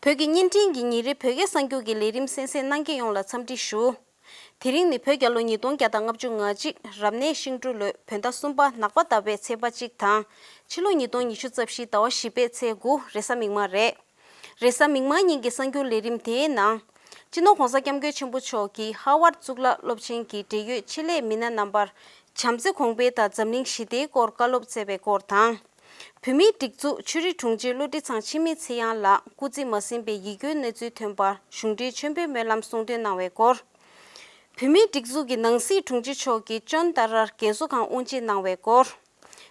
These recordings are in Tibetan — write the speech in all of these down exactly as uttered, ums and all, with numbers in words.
བོད་ཀྱི་བརྙན་འཕྲིན་གྱི་ཉིན་རེའི་བོད་སྐད་གསར་འགྱུར་གྱི་ལས་རིམ་གསན་གཟིགས་གནང་མཁན་ཡོངས་ལ་འཚམས་འདྲི་ཞུ། དེ་རིང་ནི་བོད་རྒྱལ་ལོ་ཉིས་སྟོང་བརྒྱ་དང་ལྔ་བཅུ་ང་གཅིག་རབ་གནས་ཤིང་འབྲུག་ལོའི་བོད་ཟླ་གསུམ་པ་ནག་པ་ཟླ་བའི་ཚེས་པ་གཅིག་དང་། ཕྱི་ལོ་ཉིས་སྟོང་ཉི་ཤུ་རྩ་བཞི་ཟླ་བ་བཞི་པའི་ཚེས་དགུ་རེས་གཟའ་མིག་དམར་རེད། རེས་གཟའ་མིག་དམར་ཉིན་གྱི་གསར་འགྱུར་ལས་རིམ་དེའི་ནང་། སྤྱི་ནོར་༧གོང་ས་༧སྐྱབས་མགོན་ཆེན་པོ་མཆོག་གིས་ཧར་ཝརཌ་གཙུག་ལག་སློབ་ཆེན་གྱི་འབྲེལ་ཡོད་ཆེད་ལས་མི་སྣ་རྣམ་པར་བྱམས་བརྩེ་གོང་འཕེལ་དང་འཛམ་གླིང་ཞི་བདེའི་སྐོར་བཀའ་སློབ་སྩལ་བའི་སྐོར་དང་། བོད་མིའི་སྒྲིག་འཛུགས་ཆོས་རིག་དྲུང་ཆེ་བློ་གྲོས་ཚང་འཆི་མེད་ཚེ་དབྱངས་ལགས་སྐུ་ཚེ་མ་ཟིན་པའི་ཡིད་སྐྱོའི་གནས་ཚུལ་ཐོན་པར་གཞུང་འབྲེལ་མཆོད་འབུལ་སྨོན་ལམ་གསུང་འདོན་གནང་བའི་སྐོར། བོད་མིའི་སྒྲིག་འཛུགས་ཀྱི་ནང་སྲིད་དྲུང་ཆེ་མཆོག་གིས་ཅོན་ཏ་རར་རྒས་གསོ་ཁང་དབུ་འབྱེད་གནང་བའི་སྐོར།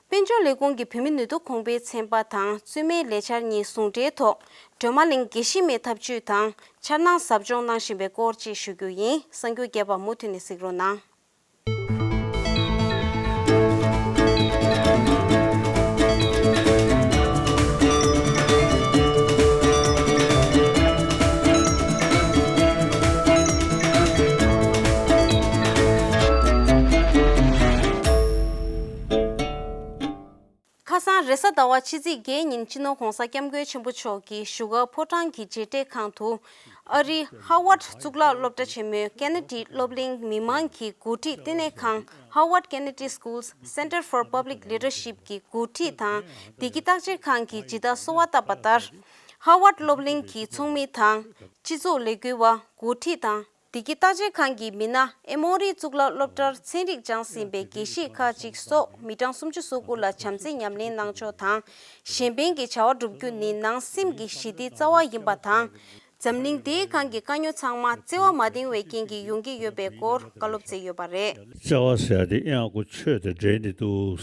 དཔལ་འབྱོར་ལས་ཁུངས་ཀྱི་བོད་མི་ནུས་སྟོབས་གོང་འཕེལ་ཚན་པ་དང་བཙུན་མའི་ལས་འཆར་གཉིས་ཟུང་འབྲེལ་ཐོག་སྒྲོལ་མ་གླིང་དགེ་བཤེས་མའི་ཐབ་ཇུས་དང་འཆར་སྣང་ཟབ་སྦྱོང་གནང་བཞིན་པའི་སྐོར་བཅས་ཞུ་རྒྱུ་ཡིན། གསར་འགྱུར་རྒྱས་པ་མུ་མཐུད་ནས་གཟིགས་རོགས་གནང་། ཁ་སང་རེས་གཟའ་ཟླ་བ་ཕྱི་ཚེས་བརྒྱད་ཉིན་སྤྱི་ནོར་༧གོང་ས་༧སྐྱབས་མགོན་ཆེན་པོ་མཆོག་གིས་བཞུགས་སྒར་ཕོ་བྲང་གི་མཇལ་འཕྲད་ཁང་དུ། ཨ་རིའི་ཧར་ཝརཌ་གཙུག་ལག་སློབ་གྲྭ་ཆེན་མོའི་ཀེ་ན་ཌིའི་སློབ་གླིང་མི་མང་གི་འགོ་ཁྲིད་ལྟེ་གནས་ཁང་Harvard Kennedy School's Center for Public Leadership གི་འགོ་ཁྲིད་དང་བདེ་སྐྱིད་བརྟག་དཔྱད་ཁང་གི་ཇི་ལྟར་གསོལ་བ་བཏབ་པ་ལྟར། ཧར་ཝརཌ་སློབ་གླིང་གི་ཚོགས་མི་དང་། སྤྱི་ཚོགས་ལས་འགུལ་བ། འགོ་ཁྲིད་དང་། བདེ་སྐྱིད་བརྟག་དཔྱད་ཁང་གི་མི་སྣ། ཨེ་མོ་རི་གཙུག་ལག་སློབ་གྲྭར་ཚན་རིག་སྦྱངས་ཟིན་པའི་དགེ་བཤེས་ཁག་ཅིག་སོགས་མི་གྲངས་སུམ་ཅུ་སོ་དགུ་ལ་བྱམས་བརྩེ་ཉམས་ལེན་གནང་ཕྱོགས་དང་། གཞན་ཕན་གྱི་བྱ་བ་བསྒྲུབ་རྒྱུ་ནི་ནང་སེམས་ཀྱི་ཞི་བདེའི་རྩ་བ་ཡིན་པ་དང་། འཛམ་གླིང་འདིའི་སྒང་གི་དཀའ་རྙོག་ཚང་མ་བརྩེ་བ་མ་ལྡན་པའི་རྐྱེན་གྱིས་ཡོང་གི་ཡོད་པའི་སྐོར་བཀའ་སློབ་སྩལ་ཡོད་པ་རེད། བརྩེ་བ་ཟེར་ཡ་དེ་ཨེ་ཡང་ཁོ་ཆོས་དང་འབྲེལ་ནས་འདུག་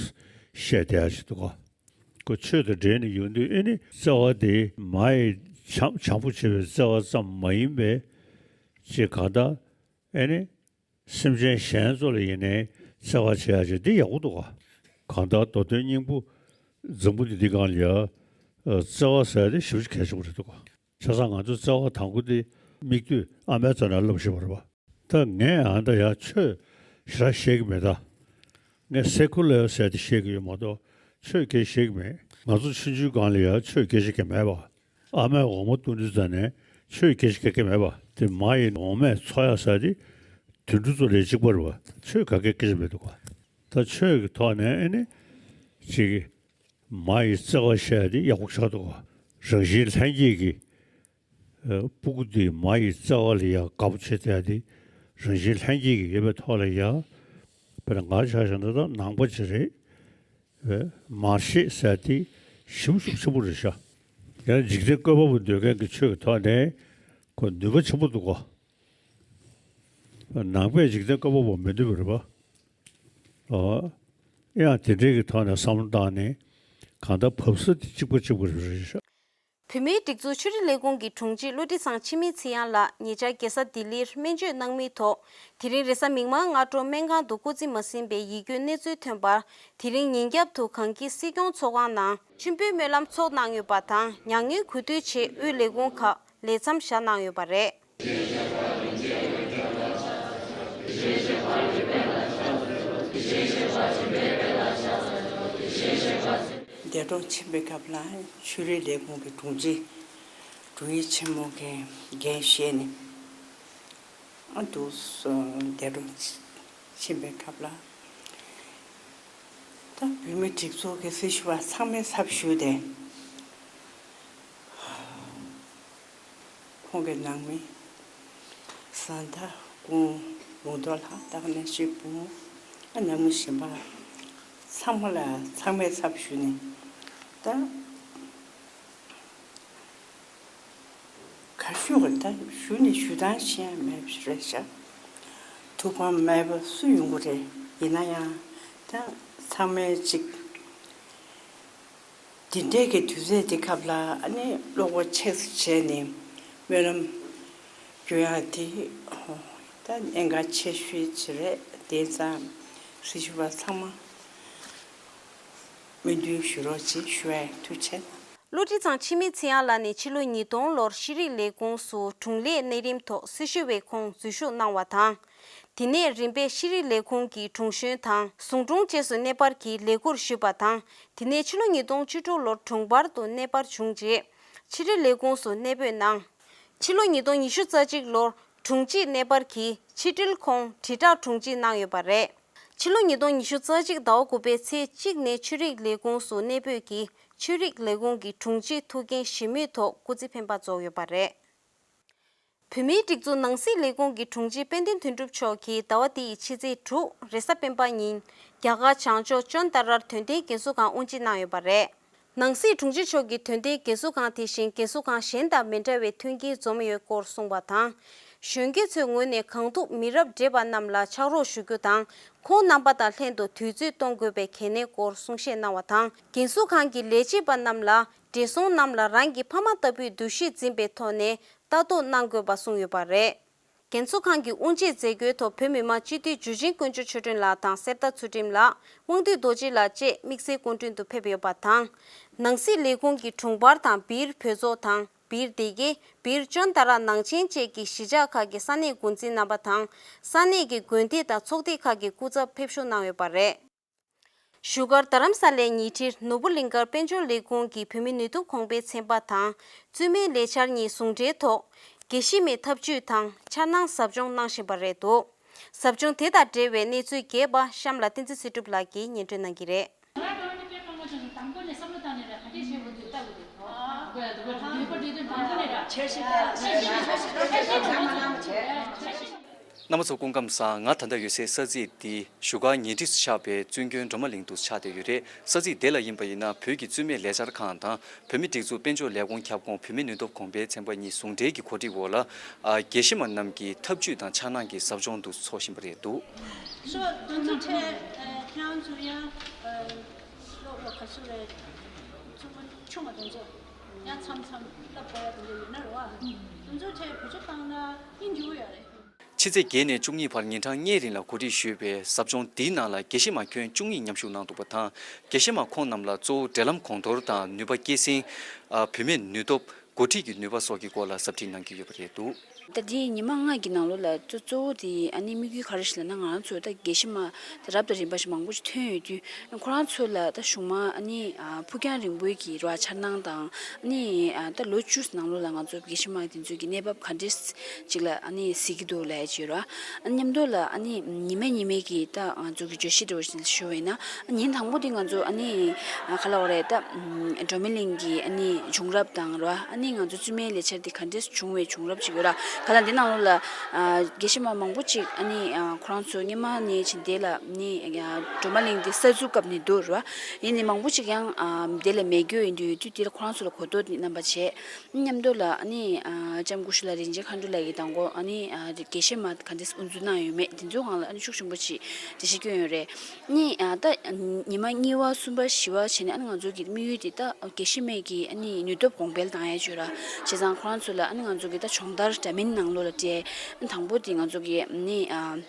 བཤད་བསྡད་ཡ་ཞིག་འདུག་ག་ཁོ་ཆོས་དང་འབྲེལ་ནས་ཡོང་དུས་ཨེ་ནི་བརྩེ་བ་དེ་མ་ཡི་བྱམས་བྱམས་པོ་བྱེད་པའི་བརྩེ་བ་ཙམ་མ་ཡིན་པའི་ཅེས་གང་ལྟར་ཨེ་ནི་སེམས་ཅན་གཞན་ཚོ་ལ་ཡིན་ནའི་བརྩེ་བ་བྱེད་ཡ་ཅིག་འདི་ཡག་པོ་འདུག་ག་གང་ལྟར་མདོ་དོན་སྙིང་པོ་འཛིན་པོ་འདི་འདི་སྒང་ལ་ཡ་བརྩེ་བ་ཟེར་ཡ་དེ་ཞེ་པོ་ཅིག་གལ་ཆེན་པོ་རེད་འདུག་ག་བྱས་ཙང་ང་ཚོ་བརྩེ་བ་དང་པོ་དེ་མིག་ལྟོས་ཨ་མའི་རྩ་ནས་བསླབ་བཞིན་པ་རེད་པ། ད་ངས་ཨ་ད་ཡ་ཆོས་ཞེ་དྲག་བཤད་ཀྱི་མེད་ད། ངས་སེ་ཁུ་ལར་ཟེར་དེ་བཤད་ཀྱི་ཡོད་མ་གཏོགས་ཆོས་སྐད་བཤད་ཀྱི་མེད། ང་ཚོ་ཆུང་ཆུང་སྒང་ལ་ཡ་ཆོས་སྐད་ཆ་གང་མེད་པ། ཨ་མས་འོ་མ་བཏུང་དུས་ཙམ་ནས་ཆོས་སྐད་ཆ་གང་གང་མེད་པ། དེ་མ་ཡི་འོ་མས་འཚོ་ཡ་ཟེར་དེ་དུད་འགྲོ་ཚོ་ལས་གཅིག་པ་རེད་པ། ཆོས་ག་གེ་སྐད་ཆ་མེད་འདུག་ག་ད་ཆོས་ཀྱི་ཐོག་ནས་ཨེ་ནི་ཅིག་མ་ཡི་བརྩེ་བ་བཤད་ཡ་དེ་ཡག་པོ་ཆགས་འདུག་ག་རང་བཞིན་ལྷན་སྐྱེས་ཀྱི་ཨ་སྤུ་གུ་དེ་མ་ཡི་བརྩེ་བ་ལ་ཡ་དགའ་པོ་བྱེད་བསྡད་དེ་རང་བཞིན་ལྷན་སྐྱེས་ཀྱི་ཡོད་པའི་ཐོག་ལ་ཡ། དཔེར་ན་ང་ཆ་བཞག་ན་ད་ནང་པ་ཅིག་རེད། མར་ཤེས་ཟེར་དེ་ཞེ་པོ་ཤུགས་ཆེན་པོ་རེད་ཤག་ཡང་འཇིག་རྟེན་བཀོད་པ་པོ་འདོད་མཁན་གྱི་ཆོས་ཀྱི་ཐོག་ནས་ཁོ་ནུས་པ་ཆེན་པོ་འདུག་གོ་ནང་པས་འཇིག་རྟེན་བཀོད་པ་པོ་མི་འདོད་པ་རེད་པ། ཨོ། ཡང་དེ་འདྲའི་གི་ཐོག་ནས་བསམ་བློ་བཏང་ནས་གང་ལྟར་བབས་ས་དེ་གཅིག་པ་གཅིག་པ་རེད་ཤག་བོད་མིའི་སྒྲིག་འཛུགས་ཆོས་རིག་ལས་ཁུངས་ཀྱི་དྲུང་ཆེ་བློ་གྲོས་ཚང་འཆི་མེད་ཚེ་དབྱངས་ལགས་ཉེ་ཆར་རྒྱལ་ས་ལྡི་ལིར་སྨན་བཅོས་གནང་མིའི་ཐོག་དེ་རིང་རེས་གཟའ་མིག་དམར་སྔ་དྲོ་སྨན་ཁང་དུ་སྐུ་ཚེ་མ་ཟིན་པའི་ཡིད་སྐྱོའི་གནས་ཚུལ་ཐོན་པར། དེ་རིང་ཉིན་རྒྱབ་ཏུ་གངས་སྐྱིད་སྲིད་སྐྱོང་ཚོགས་ཁང་ནང་མཆོད་འབུལ་སྨོན་ལམ་ཚོགས་གནང་ཡོད་པ་དང་། མྱ་ངན་གུས་འདུད་ཆེད་དབུས་ལས་ཁུངས་ཁག་ལས་མཚམས་བཞག་གནང་ཡོད་པ་རེད། འདས་གྲོངས་ཕྱིན་པའི་སྐབས་ལ་ཆོས་རིག་ལས་ཁུངས་ཀྱི་དྲུང་ཆེ་དྲུང་ཡིག་ཆེན་མོ་གིས་འགན་བཞེས་ནས་ཨ་འདུག་སེ་འདས་གྲོངས་ཕྱིན་པའི་སྐབས་ལ་ད་བོད་མིའི་སྒྲིག་འཛུགས་ཀྱི་སྲི་ཞུ་བ་ཚང་མའི་ཚབ་ཞུས་ཏེ། ཁོང་གི་ནང་མི་བཟའ་ཟླ་སྐུ་ངོ་ལུང་རྟོགས་ལགས་དང་ནང་མི་བུ་མོ་ཨ་ནང་མི་གཞན་པ་ཚང་མ་ལ་ཚང་མའི་ཚབ་ཞུས་ནས་ད་ག་ཞུ་གི་ད་ཞུ་ནས་ཞུ་སྟངས་ཤེས་ཡ་མེད་པ་རེད་ཤག་ཐུགས་ཕམ་མེད་པ་སུ་ཡོང་གི་རེད། ཡིན་ན་ཡང་ད་ཚང་མས་ཅིག་དེ་འདྲའི་གི་དུས་ཚོད་དེ་སྐབས་ལ་ཨ་ནི་བློ་ཁོག་ཆེ་ཙམ་བྱས་ནས་སྨོན་ལམ་སྐྱོན་ཡག་དེ་ད་གནད་འགག་ཆེ་ཤོས་ཅིག་རེད། དེ་ཙང་སྲི་ཞུ་བ་ཚང་མ་སྨོན་འདུན་ཞུ་རོགས་ཅེས་ཞུ་བའི་ཐུགས་ཆེ་གནང་། བློ་གྲོས་ཚང་འཆི་མེད་ཚེ་དབྱངས་ལགས་ནི་ཕྱི་ལོ་ཉིས་སྟོང་ལོར་ཤེས་རིག་ལས་ཁུངས་སུ་དྲུང་ལས་གནས་རིམ་ཐོག་སྲི་ཞུ་བའི་ཁོངས་འཛུལ་ཞུགས་གནང་བ་དང་། དེ་ནས་རིམ་པས་ཤེས་རིག་ལས་ཁུངས་ཀྱི་དྲུང་གཞོན་དང་ཟུང་དྲུང་བཅས་སུ་གནས་སྤར་གྱིས་ལས་ཁུར་ཞུས་པ་དང་། དེ་ནས་ཕྱི་ལོ་ཉིས་སྟོང་བཅུ་དྲུག་ལོར་དྲུང་འཕར་དུ་གནས་སྤར་བྱུང་རྗེས། ཕྱི་དྲིལ་ལས་ཁུངས་སུ་གནས་སྤོས་གནང་། ཕྱི་ལོ་ཉིས་སྟོང་ཉི་ཤུ་རྩ་གཅིག་ལོར་དྲུང་ཆེ་གནས་སྤར་གྱིས་ཕྱི་དྲིལ་ཁོངས་དྲིལ་བསྒྲགས་དྲུང་ཆེ་གནང་ཡོད་པ་རེད། ཕྱི་ལོ་ཉིས་སྟོང་ཉི་ཤུ་རྩ་གཅིག་ཟླ་བ་དགུ་པའི་ཚེས་གཅིག་ནས་ཆོས་རིག་ལས་ཁུངས་སུ་གནས་སྤོས་ཀྱིས་ཆོས་རིག་ལས་ཁུངས་ཀྱི་དྲུང་ཆེ་ཐུགས་འགན་བཞེས་མུས་ཐོག་སྐུ་ཚེ་འཕེན་པ་རྫོགས་ཡོད་པ་རེད། བོད་མིའི་སྒྲིག་འཛུགས་ནང་སྲིད་ལས་ཁུངས་ཀྱི་དྲུང་ཆེ་དཔལ་ལྡན་དོན་གྲུབ་མཆོག་གིས་ཟླ་བ་འདི་ཡི་ཕྱི་ཚེས་དྲུག་རེས་གཟའ་སྤེན་པ་ཉིན་རྒྱ་གར་བྱང་ཕྱོགས་ཅོན་ཏ་རར་དོན་ལྡན་རྒན་གསོ་ཁང་དབུ་འབྱེད་གནང་ཡོད་པ་རེད། ནང་སྲིད་དྲུང་ཆེ་མཆོག་གིས་དོན་ལྡན་རྒན་གསོ་ཁང་དེ་བཞིན་རྒན་གསོ་ཁང་གཞན་དང་མི་འདྲ་བའི་མཐུན་རྐྱེན་འཛོམས་ཡོད་སྐོར་གསུངས་པ་དང་། གཞོན་སྐྱེས་ཚོའི་ངོས་ནས་གང་ཐུབ་མི་རབས་བགྲེས་པ་རྣམས་ལ་ཕྱག་རོགས་ཞུ་རྒྱུ་དང་། ཁོང་རྣམ་པ་དང་ལྷན་དུ་དུས་ཚོད་གཏོང་དགོས་པའི་གལ་གནད་སྐོར་གསུང་བཤད་གནང་བ་དང་། རྒན་གསོ་ཁང་གི་ལས་བྱེད་པ་རྣམས་ལ་བགྲེས་སོང་རྣམས་ལ་རང་གི་ཕ་མ་ལྟ་བུའི་འདུ་ཤེས་འཛིན་པའི་ཐོག་ནས་ལྟ་རྟོག་གནང་དགོས་པ་གསུངས་ཡོད་པ་རེད། རྒན་གསོ་ཁང་གི་དབུ་འབྱེད་མཛད་སྒོའི་ཐོག་བོད་མི་མང་སྤྱི་འཐུས་འཇུ་ཆེན་དཀོན་མཆོག་ཆོས་སྒྲོན་ལགས་དང་གསེར་རྟ་ཚུལ་ཁྲིམས་ལགས། དབང་འདུས་རྡོ་རྗེ་ལགས་བཅས་དམིགས་བསལ་སྐུ་མགྲོན་དུ་ཕེབས་ཡོད་པ་དང་། ནང་སྲིད་ལས་ཁུངས་ཀྱི་དྲུང་འཕར་དང་བིར་བོད་ཚོགས་དང་། བིར་སྡེ་དགེ། བིར་ཅོན་ཏ་ར་ནང་ཆེན་བཅས་ཀྱི་གཞིས་ཆགས་ཁག་གི་ས་གནས་འགོ་འཛིན་རྣམ་པ་དང་། ས་གནས་ཀྱི་དགོན་སྡེ་དང་ཚོགས་སྡེ་ཁག་གི་སྐུ་ཚབ་ཕེབས་ཞུགས་གནང་ཡོད་པ་རེད། བཞུགས་སྒར་རྡ་རམ་ས་ལའི་ཉེ་འཁྲིས་ནོར་བུ་གླིང་ཁར་དཔལ་འབྱོར་ལས་ཁུངས་ཀྱི་བོད་མི་ནུས་སྟོབས་གོང་སྤེལ་ཚན་པ་དང་བཙུན་མའི་ལས་འཆར་གཉིས་ཟུང་འབྲེལ་ཐོག་དགེ་བཤེས་མའི་ཐབས་ཇུས་དང་འཆར་སྣང་ཟབ་སྦྱོང་གནང་བཞིན་པ་རེད་འདུག། ཟབ་སྦྱོང་དེ་དང་འབྲེལ་བའི་གནས་ཚུལ་རྒྱས་པ་གཤམ་ལ་བསྟན་འཛིན་ཚེ་སྒྲུབ་ལགས་ཀྱིས་སྙན་སྒྲོན་གནང་གི་རེད། རྣམ་པ་ཚོ་སྐུ་ཁམས་བཟང་། ང་ད་ལྟ་ཡོད་སའི་ས་ཚིགས་འདི་བཞུགས་སྒར་ཉེ་འཁྲིས་སུ་ཆགས་པའི་བཙུན་དགོན་སྒྲོལ་མ་གླིང་དུ་ཆགས་བསྡད་ཡོད་རེད། ས་ཚིགས་དེ་ལ་ཡིན་པ་ཡིན་ན་བོད་ཀྱི་བཙུན་མའི་ལས་འཆར་ཁང་དང་བོད་མི་སྒྲིག་འཛུགས་དཔལ་འབྱོར་ལས་ཁུངས་ཁྱབ་ཁོངས་བོད་མི་ནུས་སྟོབས་གོང་འཕེལ་ཚན་པ་གཉིས་ཟུང་འབྲེལ་གྱི་གོ་སྒྲིག་འོག་ལ། ཨ། དགེ་བཤེས་མ་རྣམས་ཀྱིས་ཐབས་ཇུས་དང་འཆར་སྣང་གི་ཟབ་སྦྱོང་དུ་འཚོགས་བཞིན་པ་རེད་འདུག། སོ་དེ་ཚོ་ཁྲིད་ཨ་ཁྱེད་རང་ཚོ་ཡང་ཨ་སློབ་ལ་ག་ཚོད་རེད། ཆུང་མ་ཆུང་མ་དེ་ཚོ་ཡང་མཚམས་མཚམས་བསླབ་དགོས་ཡ་དེ་འདྲ་ཡོད་ན་རེད་བ། དེ་ཚོ་ཁྲིད་བེད་སྤྱོད་བཏང་ན་ཨེ་འགྱུར་ཡོད་རེད། ཕྱི་ཚེས་བརྒྱད་ནས་བཅུ་གཉིས་བར་ཉིན་གྲངས་ལྔའི་རིང་ལ་གོ་སྒྲིག་ཞུས་པའི་ཟབ་སྦྱོང་འདིའི་ནང་ལ་དགེ་བཤེས་མ་ཁྱོན་བཅུ་གཉིས་མཉམ་ཞུགས་གནང་འདུག་པ་དང་། དགེ་བཤེས་མ་ཁོང་རྣམས་ལ་གཙོ་བོ་འབྲེལ་ལམ་གོང་མཐོར་དང་ནུས་པ་སྐྱེད་སྲིང་། ཨ། བུད་མེད་ནུས་སྟོབས། འགོ་ཁྲིད་ཀྱི་ནུས་པ་སོགས་ཀྱི་སྐོར་ལ་ཟབ་ཁྲིད་གནང་གི་ཡོད་པ་རེད་འདུག། ད་འདིའི་ཉི་མ་ལྔ་གི་ནང་ལོགས་ལ་གཙོ་གཙོ་བོ་དེ་ཨ་ནི་དམིགས་ཡུལ་ག་རེ་ཞིག་ལབ་ན། ང་རང་ཚོ་ད་དགེ་བཤེས་མ་ད་རབ་དང་རིམ་པ་ཞིག་མང་པོ་ཞིག་ཐོན་ཡོད་དུས། ཁོ་རང་ཚོ་ལ་ད་གཞུང་མང་ཨ་ནི་ཨ་ཕུགས་རྒྱང་རིང་པོའི་གི་རེད་བ་འཆར་སྣང་དང་། ཨ་ནི་ཨ་ད་ལོ་བཅུ་ནང་ལོགས་ལ་ང་ཚོ་དགེ་བཤེས་མ་དེ་ཚོའི་གི་གནས་བབ་ག་འདྲས་ཅིག་ལ་ཨ་ནི་གཟིགས་ཀྱི་འདུག་ལབ་ཡ་ཅིག་ཡོད་རེད་བ། ཨ་ནི་མཉམ་དུ་ལ་ཨ་ནི་ཉི་མ་ཉི་མའི་གི་ད་ང་ཚོ་གི་བརྗོད་གཞི་འདྲ་བོ་ཞིག་ཞུ་བ་ཡིན་ན། ཉིན་དང་པོ་དེ་ང་ཚོ་ཨ་ནི་ཨ་ག་ལབ་དགོས་རེད། ད་སྒྲོལ་མ་གླིང་གི་ཨ་ནི་བྱུང་རབས་དང་རེད་བ། ཨ་ནི་ང་ཚོ་བཙུན་མའི་ལས་འཆར་འདི་ག་འདྲས་བྱུང་བའི་བྱུང་རབས་ཅིག་ཡོད་ར། ག་ལ་འདི་ནང་ལོགས་ལ་ཨ་དགེ་བཤེས་མ་མང་པོ་ཅིག་ཨ་ནི་ཨ་ཁོ་རང་ཚོ་སྔོན་མ་ནས་བྱས་འདི་ལ་ནི་ཨ་སྒྲོལ་མ་གླིང་འདི་གསར་འཛུགས་སྐབས་ནས་འདུག་རེད་བ། ཡིན་ནའི་མང་པོ་ཅིག་ཡང་ཨ་འདི་ལ་མེད་རྒྱུ་ཡིན་དུས་དུས་འདི་ལ་ཁོ་རང་ཚོ་ལ་གོ་རྟོགས་འདི་རྣམ་པ་བྱས། མཉམ་དུ་ལ་ཨ་ནི་ཨ་ལྕམ་སྐུ་ཞབས་ལགས་རིན་ཆེན་མཁའ་འགྲོ་ལགས་ཀྱིས་དང་པོ་ཨ་ནི་ཨ་དགེ་བཤེས་མ་ག་འདྲས་དབུ་འཛུགས་གནང་ཡོད་མེད་འདི་ཚོའི་སྒང་ལ་ཨ་ནི་ཤུགས་ཆེན་པོ་ཅིག་འགྲེལ་བཤད་བསྐྱོན་ཡོད་རེད། ནི་ཨ་ད་ཉི་མ་གཉིས་པ་གསུམ་པ་བཞི་པ་བྱས་ནས་ཨ་ནི་ང་ཚོ་གི་དམིགས་ཡུལ་དེ་ད་དགེ་བཤེས་མའི་གི་ཨ་ནི་ནུས་སྟོབས་གོང་འཕེལ་བཏང་ཡ་བྱོས་ར། བྱས་ཙང་ཁོ་རང་ཚོ་ལ་ཨ་ནི་ང་ཚོ་གི་ད་སྦྱོང་བརྡར་འདྲ་མིན་ནང་ལོགས་ལ་སྤྲད། ཨ་ནི་དང་པོ་དེ་ང་ཚོ་གི་ནི་ཨ།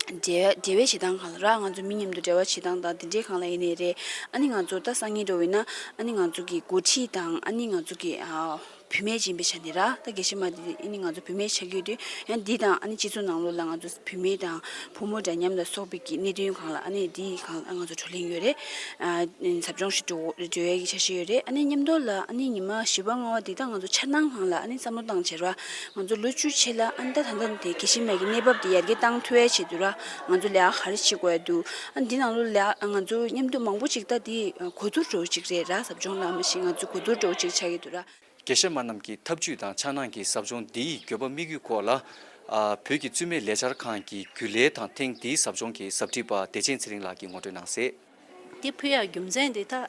འབྲེལ་འབྲེལ་བའི་བྱེད་སྟངས་སྒང་ལ་ར། ང་ཚོ་མི་མཉམ་དུ་འབྲེལ་བ་བྱེད་སྟངས་དང་དེ་འདྲའི་སྒང་ལ་ཡིན་ནའི་རེད། ཨ་ནི་ང་ཚོ་ད་སང་ཉིན་འགྲོ་བ་ཡིན་ན་ཨ་ནི་ང་ཚོ་གི་འགོ་ཁྲིད་དང་ཨ་ནི་ང་ཚོ་གི་ཨ་བུད་མེད་ཅིག་ཡིན་པའི་ཆ་ནས་ར། ད་དགེ་བཤེས་མ་དེ་ཨ་ནི་ང་ཚོ་བུད་མེད་ཆགས་ཀྱི་ཡོད་དུས་ཡང་འདི་དང་ཨ་ནི་སྤྱི་ཚོགས་ནང་ལོགས་ལ་ང་ཚོ་བུད་མེད་དང་ཕོ་མོ་འདྲ་མཉམ་ལ་སོགས་པའི་གི་གནད་དོན་སྒང་ལ་ཨ་ནི་འདིའི་སྒང་ལ་ང་ཚོ་བགྲོ་གླེང་ཡོད་རེད། ཨ་ཟབ་སྦྱོང་ཞིག་འགྲོ་འགྲོ་ཡས་ཀྱི་འཆར་གཞི་ཡོད་རེད། ཨ་ནི་མཉམ་དུ་ལ་ཨ་ནི་ཉི་མ་བཞི་པ་ལྔ་པ་དེ་དག་ང་ཚོ་འཆར་སྣང་སྒང་ལ་ཨ་ནི་བསམ་བློ་བཏང་བྱས་ར། ང་ཚོ་ལོ་བཅུ་ཕྱེད་ལ་ཨ་ནི་ད་ད་ལྟ་དེ་དགེ་བཤེས་མའི་གི་གནས་བབ་དེ་ཡར་རྒྱས་བཏང་ཐུབ་ཡས་ཆེད་དུ་ར། ང་ཚོ་ལས་ཀ་ག་རེ་བྱེད་དགོས་ཡ་འདུག། ཨ་ནི་འདི་ནང་ལོགས་ལ་ང་ཚོ་མཉམ་དུ་མང་པོ་ཅིག་ད་དེ་གོ་བསྡུར་འདྲ་བོ་ཅིག་རེད་ར། ཟབ་སྦྱོང་ལ་མ་གཞི་ང་ཚོ་གོ་བསྡུར་འདྲ་བོ་ཅིག་ཆགས་ཀྱི་འདུག་ར། དགེ་བཤེས་མ་རྣམས་ཀྱི་ཐབས་ཇུས་དང་འཆར་སྣང་གི་ཟབ་སྦྱོང་འདིའི་དགོས་པ་དམིགས་ཡུལ་སྐོར་ལ། ཨ་བོད་ཀྱི་བཙུན་མའི་ལས་འཆར་ཁང་གི་རྒྱུན་ལས་དང་ཐེངས་འདིའི་ཟབ་སྦྱོང་གི་ཟབ་ཁྲིད་པ་བདེ་ཆེན་ཚེ་རིང་ལགས་ཀྱིས་ངོ་སྤྲོད་གནང་གསལ། འདི་ཕུལ་ཡག་རྒྱུ་མཚན་འདི་ད་ཨ་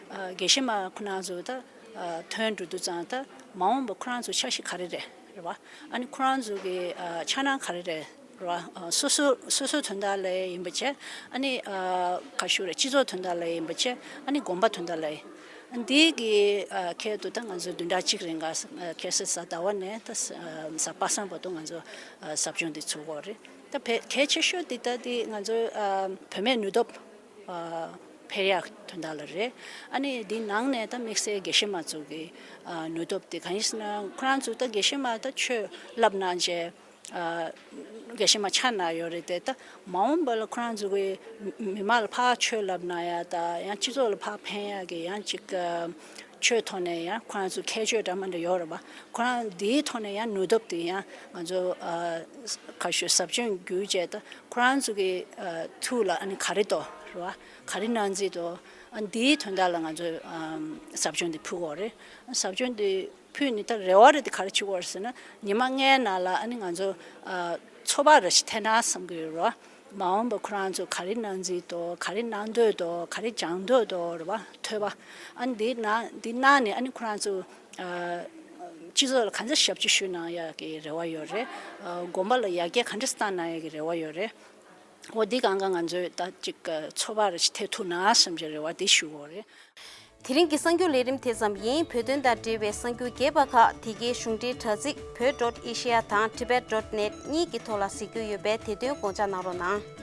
ཨ་དགེ་བཤེས་མ་ཁོ་རང་ཚོ་ད་ཨ་ཐོན་འགྲོ་དུས་ཙང་ད་མ་འོངས་པ་ཁོ་རང་ཚོ་འཆར་གཞི་ག་རེ་རེད་རེད་བ། ཨ་ནི་ཁོ་རང་ཚོ་གི་ཨ་འཆར་སྣང་ག་རེ་རེད་རེད་བ། ཨ་སོ་སོ་སོ་སོའི་དོན་དག་ལ་ཡིན་པ་བྱས། ཨ་ནི་ཨ་ག་ཞུ་རེད། སྤྱི་ཚོགས་དོན་དག་ལ་ཡིན་པ་བྱས། ཨ་ནི་དགོན་པ་དོན་དག་ལ་ཡིན། འདི་གི་ཨ་ཁྱད་དུ་ད་ང་ཚོ་བདུན་ཕྲག་གཅིག་རིང་ག་ཨ་ཁ་སང་གཟའ་ཟླ་བ་ནས་ད་ཨ་གཟའ་པ་སངས་བར་དུ་ང་ཚོ་ཨ་ཟབ་སྦྱོང་འདི་ཚུགས་ཀྱི་ཡོད་རེད། ད་བེ་གལ་ཆེ་ཤོས་འདི་ད་འདི་ང་ཚོ་ཨ་བུད་མེད་ནུས་སྟོབས་ཨ་འཕེལ་ཡག་དོན་དག་ལ་རེད། ཨ་ནི་འདི་ནང་ནས་ད་དམིགས་བསལ་དགེ་བཤེས་མ་ཚོ་གི་ཨ་ནུས་སྟོབས་འདི་གང་ཡིན་ཟེར་ན། ཁོ་རང་ཚོ་ད་དགེ་བཤེས་མ་ད་ཆོས་བསླབ་གནང་བྱས། ཨ་དགེ་བཤེས་མ་ཆགས་གནང་ཡོད་རེད་དེ། ད་མ་འོངས་པ་ལ་ཁོ་རང་ཚོ་གི་མི་མི་མང་ལ་ཕར་ཆོས་བསླབ་གནང་ཡ་དང་། ཡང་སྤྱི་ཚོགས་ལ་ཕར་ཕན་ཡ་གི་ཡང་ཅིག་ཨ་ ཆོས་ཐོག་ནས་ཡང་ཁོ་རང་ཚོ་ཁྱད་ཆོས་འདྲ་མི་འདྲ་ཡོད་རེད་པ། ཁོ་རང་འདིའི་ཐོག་ནས་ཡང་ནུས་སྟོབས་དེ་ཡང་ང་ཚོ་ཨ་ག་ཞུ་ཟབ་སྦྱོང་བརྒྱུད་བྱས་ད་ཁོ་རང་ཚོ་གི་ཨ་ཐུགས་ལ་ཨ་ནི་ག་རེ་འདུག་རེད་པ། ག་རེ་གནང་རྩིས་འདུག་ཨ་འདིའི་དོན་དག་ལ་ང་ཚོས་ཨ་ཟབ་སྦྱོང་འདི་ཕུལ་དགོས་རེད། ཟབ་སྦྱོང་འདི་ཕུལ་ནས་ད་རེ་བ་རེད་དེ་ག་རེ་བྱེད་དགོས་རེད་ཟེར་ན། ཉི་མ་ལྔའི་ནང་ལ་ཨ་ནི་ང་ཚོ་ཨ་ཚོར་བ་རེ་ཞིག་ཐེབས་ན་བསམ་གྱི་ཡོད་རེད་པ། མ་འོངས་པ་ཁོ་རང་ཚོ་ག་རེ་གནང་རྩིས་འདུག་ག་རེ་གནང་འདོད་འདུག་ག་རེ་སྦྱང་འདོད་འདུག་རེད་པ། ཐོས་པ། ཨ་འདི་གནང་འདི་གནང་ནས་ཨ་ནི་ཁོ་རང་ཚོ་ཨ་སྤྱི་ཚོགས་ལ་ག་འདྲ་ཞབས་ཕྱི་ཞུ་གནང་ཡག་གི་རེ་བ་ཡོད་རེད། ཨ་དགོན་པ་ལ་ཡར་རྒྱས་ག་འདྲ་བཏང་གནང་ཡག་གི་རེ་བ་ཡོད་རེད། འོ་འདི་གང་ག་ང་ཚོས་ད་ཅིག་ཚོར་བ་རེ་ཞིག་ཐེབས་ཐུབ་ན་བསམ་གྱི་རེ་བ་འདི་ཞུ་དགོས་རེད། དེ་རིང་གི་གསར་འགྱུར་ལས་རིམ་དེ་ཙམ་ཡིན། བོད་དོན་དང་འབྲེལ་བའི་གསར་འགྱུར་རྒྱས་པ་ཁག་དེ་གའི་གཞུང་འབྲེལ་དྲ་ཚིགས་བོད་ཌོཊ་ཨེ་ཤི་ཡ་དང་ཊི་བེཊ་ཌོཊ་ནེཊ་གཉིས་ཀྱི་ཐོག་ལ་གཟིགས་རྒྱུ་ཡོད་པས་དེ་དོན་དགོངས་འཇགས་གནང་རོགས་གནང་།